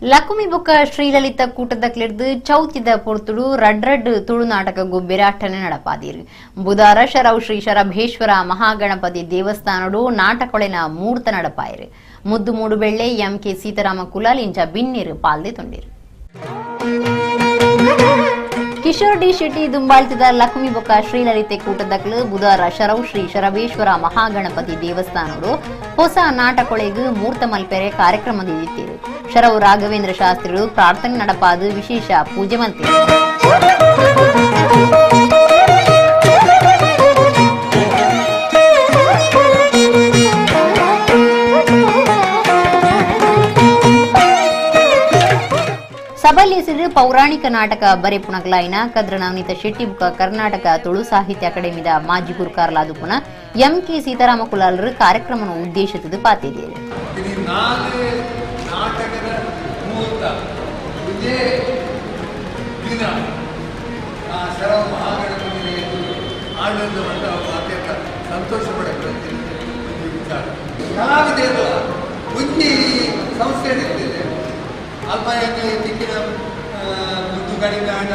ಲಕುಮಿ ಬೊಕ್ಕ ಶ್ರೀಲಲಿತ ಕೂಟದಕ್ಲೆರ್ದ್ ಚೌತಿದ ಪೊರ್ತುಡು ರಡ್ಡ್ ರಡ್ಡ್ ತುಳು ನಾಟಕ ಗೊಬ್ಬೆರೆ ಅಟ್ಟನೆ ನಡಪಾದೀರ್. ಬುಧಾರ ಶರವ್ ಶ್ರೀ ಶರಭೇಶ್ವರ ಮಹಾಗಣಪತಿ ದೇವಸ್ಥಾನಡು ನಾಟಕೊಳೆನ ಮೂರ್ತ ನಡಪಾಯೆರ್. ಮುದ್ದು ಮೂಡುಬೆಳ್ಳೆ, ಎಂ ಕೆ ಸೀತಾರಾಮ ಕುಲಾಲ್ ಇಂಚ ಬಿನ್ನೆರ್ ಪಾಲ್ದೆ ತೊಂಡೆರ್. ಕಿಶೋರ್ ಡಿ ಶೆಟ್ಟಿ ದುಂಬಾಳ್ತಿದ ಲಕ್ಷ್ಮಿ ಬೊಕ್ಕ ಶ್ರೀಲಲಿತೆ ಕೂಟದಕ್ಲು ಬುಧಾರ ಶರವ್ ಶ್ರೀ ಶರಬೇಶ್ವರ ಮಹಾಗಣಪತಿ ದೇವಸ್ಥಾನಡು ಹೊಸ ನಾಟಕೊಳೆಗ್ ಮೂರ್ತ ಮಲ್ಪೆರೆ ಕಾರ್ಯಕ್ರಮ ದಿತ್ತಿರು. ಶರವ್ ರಾಘವೇಂದ್ರ ಶಾಸ್ತ್ರಿಗಳು ಪ್ರಾರ್ಥನೆ ನಡಪಾದು ವಿಶೇಷ ಪೂಜೆ ಮಲ್ತೆರು. ಸಬಲೇಸಿರು ಪೌರಾಣಿಕ ನಾಟಕ ಬರೆಪುಣಗ್ಲಾಯಿನ ಕದ್ರ ನವನೀತ ಶೆಟ್ಟಿ ಬುಕ್ಕ ಕರ್ನಾಟಕ ತುಳು ಸಾಹಿತ್ಯ ಅಕಾಡೆಮಿದ ಮಾಜಿ ಗುರುಕಾರ್ಲಾದುಪುನ ಎಂ ಕೆ ಸೀತಾರಾಮ ಕುಲಾಲರು ಕಾರ್ಯಕ್ರಮವನ್ನು ಉದ್ದೇಶಿಸಿದ ಪಾತಿದ್ದೀರಿ. ಅಲ್ಪ ತಿಕ್ಕಿನ ದುಡ್ಡು ಕಡಿಮೆ ಆಂಡ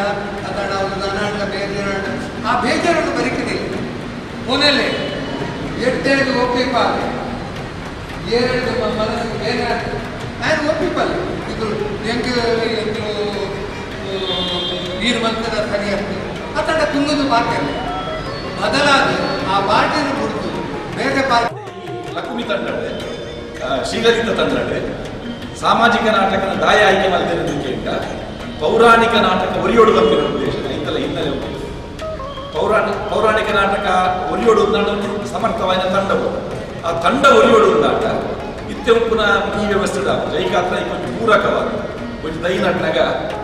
ಅದಾಡ ದನ ಬೇಜಾರಾಂಡ ಆ ಬೇಜಾರನ್ನು ಬರಿಕಿದಿಲ್ಲ. ಕೊನೆಲೆ ಎಟ್ಟೇಳು ಒಪ್ಪಿಪಾಲೆ ಏರೆಡು ಮನಸ್ಸು ಬೇರೆ ನಾನು ಒಪ್ಪಿಪಾಲೆ ಇದು ಹೆಂಗೆ ಎಂಕಲು ನೀರು ಮಂತದ ಸರಿ ಆಗ್ತದೆ ಅತಡ ಕುಲ್ಲುದು ಬಾಟೆ ಬದಲಾದ ಆ ಬಾಟೆಯನ್ನು ಕೊಡ್ತು ಬೇರೆ ಪಾರ್ಟಿ. ಲಕುಮಿ ತಂಡಡೆ, ಶ್ರೀಲಲಿತ ತಂಡಡೆ ಸಾಮಾಜಿಕ ನಾಟಕದ ದಾಯ ಆಯ್ಕೆ ಮಲ್ದಿರೋದಕ್ಕೆ ಪೌರಾಣಿಕ ನಾಟಕ ಒರಿಯೋಡು ಬಂದಿರೋ ಉದ್ದೇಶ ಇಂತೆಲ್ಲ ಹಿನ್ನೆಲೆ ಉಂಟು. ಪೌರಾಣಿಕ ನಾಟಕ ಒರಿಯೋಡು ಸಮರ್ಥವಾದ ತಂಡವು ಆ ತಂಡ ಒರಿಯೋಡು ಉಂದಾಟ ಇತ್ತೆ ಉಪ್ಪುನ ಈ ವ್ಯವಸ್ಥೆ ಜೈಕಾತ್ರ ಒಂಜಿ ಪೂರಕವಾದ ಒಂಜಿ ದೈ ನಟ್ನಾಗ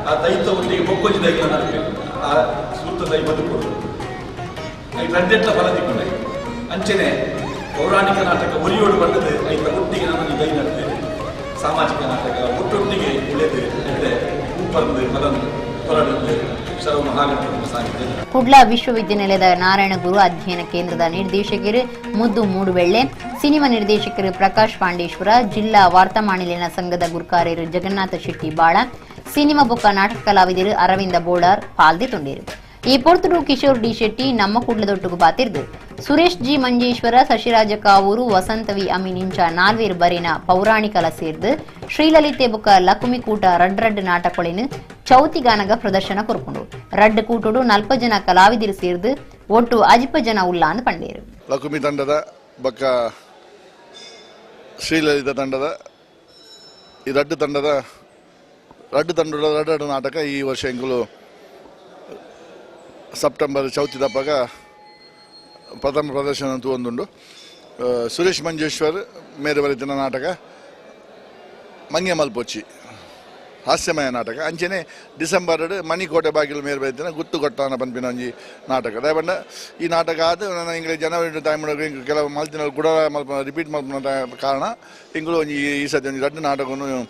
ಆ ದೈತ ಒಟ್ಟಿಗೆ ಬೊಕ್ಕೊಂಜಿ ದೈತ ನಡಬೇಕು, ಆ ಸೂತ ದೈ ಬದುಕೊಡು ಐದು ರಡ್ಡೆಟ್ಲ ಫಲ ತಿಕ್ಕೊಂಡೆ. ಅಂಚೆನೆ ಪೌರಾಣಿಕ ನಾಟಕ ಒರಿಯೋಡು ಬಂದದ್ದು ಐತ ಒಟ್ಟಿಗೆ ನಾನು ದೈ ನಡ್ತೇನೆ. ಸಾಮಾಜಿಕ ನಾಟಕ ಒಟ್ಟೊಟ್ಟಿಗೆ ಉಳಿದು ಅಂದರೆ ಉಪ್ಪಂದು ಫಲಂದು ಹೊರಡಂದು ಸರ್ವ ಮಹಾಗಣಪತಿ ಸಾಹಿತ್ಯ. ಕುಡ್ಲ ವಿಶ್ವವಿದ್ಯಾನಿಲಯದ ನಾರಾಯಣಗುರು ಅಧ್ಯಯನ ಕೇಂದ್ರದ ನಿರ್ದೇಶಕರು ಮುದ್ದು ಮೂಡುಬೆಳ್ಳೆ, ಸಿನಿಮಾ ನಿರ್ದೇಶಕರು ಪ್ರಕಾಶ್ ಪಾಂಡೇಶ್ವರ, ಜಿಲ್ಲಾ ವಾರ್ತಾ ಮಾಣಿಲಿನ ಸಂಘದ ಗುರುಕಾರ್ಯರು ಜಗನ್ನಾಥ ಶೆಟ್ಟಿ ಬಾಳ, ಸಿನಿಮಾ ಬೊಕ್ಕ ನಾಟಕ ಕಲಾವಿದರು ಅರವಿಂದ ಬೋಳಾರ್ ಪಾಲ್ದೆ ತೊಂಡೇರು. ಈ ಪೊರ್ತುಡು ಕಿಶೋರ್ ಡಿ ಶೆಟ್ಟಿ ನಮ್ಮ ಕುಡ್ಲದೊಟ್ಟುಗು ಬಾತಿರ್ದು ಸುರೇಶ್ ಜಿ ಮಂಜೇಶ್ವರ, ಶಶಿರಾಜ ಕಾವೂರು, ವಸಂತವಿ ಅಮೀನ್ ಇಂಚ ನಾಲ್ವೇರು ಬರೇನ ಪೌರಾಣಿಕಲ ಸೇರ್ದು ಶ್ರೀಲಲಿತೆ ಬೊಕ್ಕ ಲಕುಮಿ ಕೂಟ ರಡ್ ರಡ್ ನಾಟಕೊಳೆನು ಚೌತಿಗಾನಗ ಪ್ರದರ್ಶನ ಕೊರ್ಪುಂಡು. ರಡ್ಡ್ ಕೂಟಡು 40 ಜನ ಕಲಾವಿದರು ಸೇರ್ದು ಒಟ್ಟು 50 ಜನ ಉಲ್ಲಾಂದು ಪಂಡೇರು. ಲಕುಮಿ ತಂಡದ ಬೊಕ್ಕ ಶ್ರೀಲಲಿತ ತಂಡದ ಈ ರಡ್ಡು ತಂಡದ ರಡ್ಡು ತಂಡದ ರಡ್ಡು ನಾಟಕ ಈ ವರ್ಷ ಎಂಕುಲು ಸೆಪ್ಟೆಂಬರ್ ಚೌತಿ ದಪ್ಪಾಗ ಪ್ರಥಮ ಪ್ರದರ್ಶನ ಅಂತೂ ಒಂದುಂಡು. ಸುರೇಶ್ ಮಂಜೇಶ್ವರ್ ಮೇರೆ ಬರೆತಿನ ನಾಟಕ ಮಂಗೆ ಮಲ್ಪೊಚ್ಚಿ ಹಾಸ್ಯಮಯ ನಾಟಕ. ಅಂಚೆನೆ ಡಿಸೆಂಬರ್ ಮಣಿಕೋಟೆ ಬಾಗಿಲು ಮೇರೆ ಬರೆತಿನ ಗುತ್ತು ಕೊಟ್ಟಾನ ಪನ್ಪಿನ ಒಂಜಿ ನಾಟಕ. ದಯಪಂಡ ಈ ನಾಟಕ ಆದ ನನ್ನ ಇಂಗ್ಲೀಷ್ ಜನವರಿ ಟೈಮ್ ಕೆಲವು ಮಲ್ತಿನ ಕೂಡ ಮಲ್ಪ ರಿಪೀಟ್ ಮಲ್ಪನ ಕಾರಣ ಇಂಗ್ಲು ಒಂಜಿ ಈ ಸತಿ ಒಂಜಿ ರಡ್ಡು ನಾಟಕವನ್ನು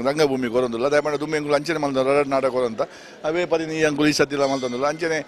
ರಂಗಭೂಮಿ ಕೊರೊಂದುಲ್ಲ. ದಯಪಂಡ ದುಮ್ಮೆ ಎಂಕುಲು ಅಂಚನೆ ಮಲ್ತ ರಡ್ಡು ನಾಟಕ ಕೊರಂತ ಅವೇ ಪದಿ ನೀ ಅಂಕುಲು ಈ ಸತಿಲ ಮಲ್ತೊಂದುಲ್ಲ ಅಂಚನೆ.